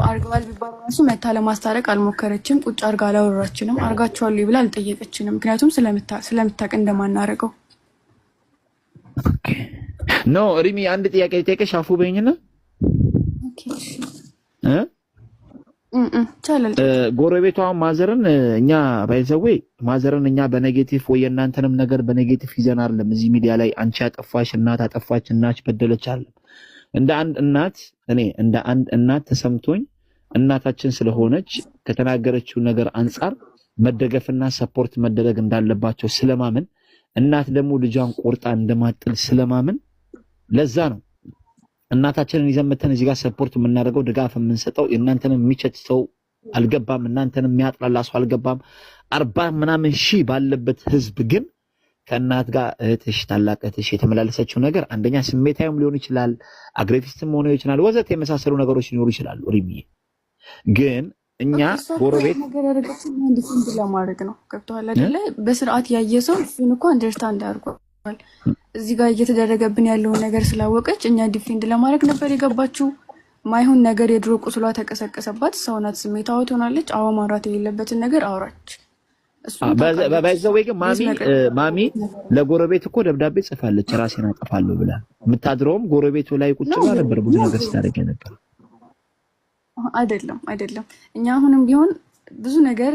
አርገዋል ቢባል ራሱ መታ ለማስታረቅ አልሞከረችም። ቁጭ አርጋ አላወራችንም። አርጋችኋል ብላ አልጠየቀችንም። ምክንያቱም ስለምታውቅ እንደማናረገው። No ሪሚ፣ አንድ ጥያቄ ልጠይቅሽ፣ አፉ በይኝና እ ይቻላል። ጎረቤቷ ማዘርን እኛ by the way ማዘርን እኛ በ negative ወይ የእናንተንም ነገር በ negative ይዘን አይደለም እዚህ ሚዲያ ላይ አንቺ አጠፋሽ፣ እናት አጠፋች፣ እናት በደለች አይደለም። እንደ አንድ እናት፣ እኔ እንደ አንድ እናት ተሰምቶኝ እናታችን ስለሆነች ከተናገረችው ነገር አንጻር መደገፍና support መደረግ እንዳለባቸው ስለማምን፣ እናት ደግሞ ልጇን ቆርጣ እንደማጥል ስለማምን፣ ለዛ ነው እናታችንን ይዘን መተን እዚህ ጋር support የምናደርገው፣ ድጋፍ የምንሰጠው። የእናንተንም የሚቸት ሰው አልገባም። እናንተንም የሚያጥላላ ሰው አልገባም። 40 ምናምን ሺህ ባለበት ህዝብ ግን ከእናት ጋር እህትሽ፣ ታላቅ እህትሽ የተመላለሰችው ነገር አንደኛ ስሜታዊም ሊሆን ይችላል፣ aggressive ም ሆኖ ይችላል፣ ወዘተ የመሳሰሉ ነገሮች ሊኖሩ ይችላሉ። ሪሚዬ፣ ግን እኛ ጎረቤት ነገር ያደረገችው defend ለማድረግ ነው። ገብቶሃል አይደለ? በስርዓት ያየ ሰው እሱን እኮ understand አድርጓል። እዚህ ጋር እየተደረገብን ያለውን ነገር ስላወቀች እኛ defend ለማድረግ ነበር የገባችው። ማይሆን ነገር የድሮ ቁስሏ ተቀሰቀሰባት። ሰው ናት፣ ስሜታዊ ትሆናለች። አዎ፣ ማውራት የሌለበትን ነገር አውራች። By the way ግን ማሚ ለጎረቤት እኮ ደብዳቤ ጽፋለች፣ ራሴን አጠፋለሁ ብላ። የምታድረውም ጎረቤቱ ላይ ቁጭ ብላ ነበር ብዙ ነገር ስታደርግ ነበር። አይደለም፣ አይደለም። እኛ አሁንም ቢሆን ብዙ ነገር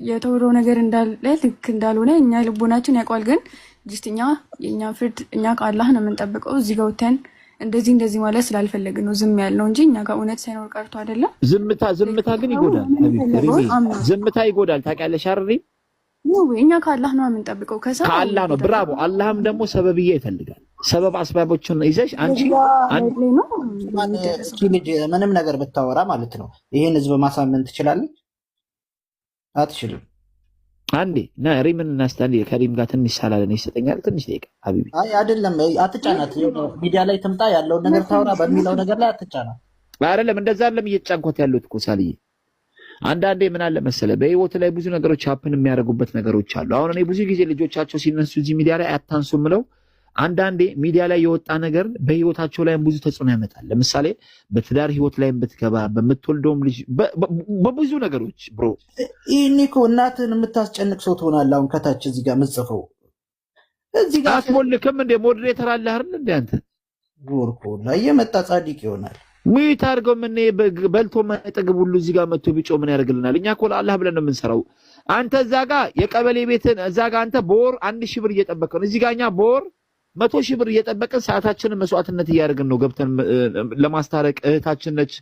የተወራው ነገር እንዳለ ልክ እንዳልሆነ እኛ ልቦናችን ያውቀዋል። ግን just እኛ የእኛ ፍርድ እኛ ከአላህ ነው የምንጠብቀው። እዚህ ጋር ወተን እንደዚህ እንደዚህ ማለት ስላልፈለግን ነው ዝም ያልነው እንጂ እኛ ጋር እውነት ሳይኖር ቀርቶ አይደለም። ዝምታ ግን ይጎዳል። ዝምታ ይጎዳል። ታውቂያለሽ አይደል? እኛ ከአላህ ነው የምንጠብቀው። ከሰው ከአላህ ነው። Bravo። አላህም ደግሞ ሰበብዬ ይፈልጋል። ሰበብ አስባቦችን ይዘሽ አንቺ እቺ ልጅ ምንም ነገር ብታወራ ማለት ነው ይህን ህዝብ ማሳመን ትችላለች? አትችልም። አንዴ ና ሪምን እናስታ። ከሪም ጋር ትንሽ ሳላለን ይሰጠኛል። ትንሽ ደቂቃ حبيبي። አይ አይደለም፣ አትጫናት። ሚዲያ ላይ ትምጣ፣ ያለውን ነገር ታውራ በሚለው ነገር ላይ አትጫናት። አይደለም፣ እንደዛ አይደለም እየተጫንኳት ያለሁት እኮ ሳልዬ። አንዳንዴ ምን አለ መሰለ፣ በህይወት ላይ ብዙ ነገሮች happen የሚያደርጉበት ነገሮች አሉ። አሁን እኔ ብዙ ጊዜ ልጆቻቸው ሲነሱ እዚህ ሚዲያ ላይ አታንሱ ምለው፣ አንዳንዴ ሚዲያ ላይ የወጣ ነገር በህይወታቸው ላይም ብዙ ተጽዕኖ ያመጣል። ለምሳሌ በትዳር ህይወት ላይም ብትገባ፣ በምትወልደውም ልጅ፣ በብዙ ነገሮች bro። ይህኔ እኮ እናትህን የምታስጨንቅ ሰው ትሆናለህ። አሁን ከታች እዚህ ጋር ምጽፈው እዚህ ጋር አትሞልክም እንደ moderator አለ አይደል እንደ አንተ? ጎርኮ ላይ እየመጣ ጻዲቅ ይሆናል። Mute አድርገው። ምን በልቶ የማይጠግብ ሁሉ እዚህ ጋር መጥቶ ቢጮህ ምን ያደርግልናል? እኛ እኮ ለአላህ ብለን ነው የምንሰራው። አንተ እዛ ጋ የቀበሌ ቤትን እዛ ጋ አንተ በወር 1,000 ብር እየጠበቅን ነው። እዚህ ጋ እኛ በወር 100,000 ብር እየጠበቅን ሰዓታችንን መስዋዕትነት እያደረግን ነው። ገብተን ለማስታረቅ እህታችን ነች።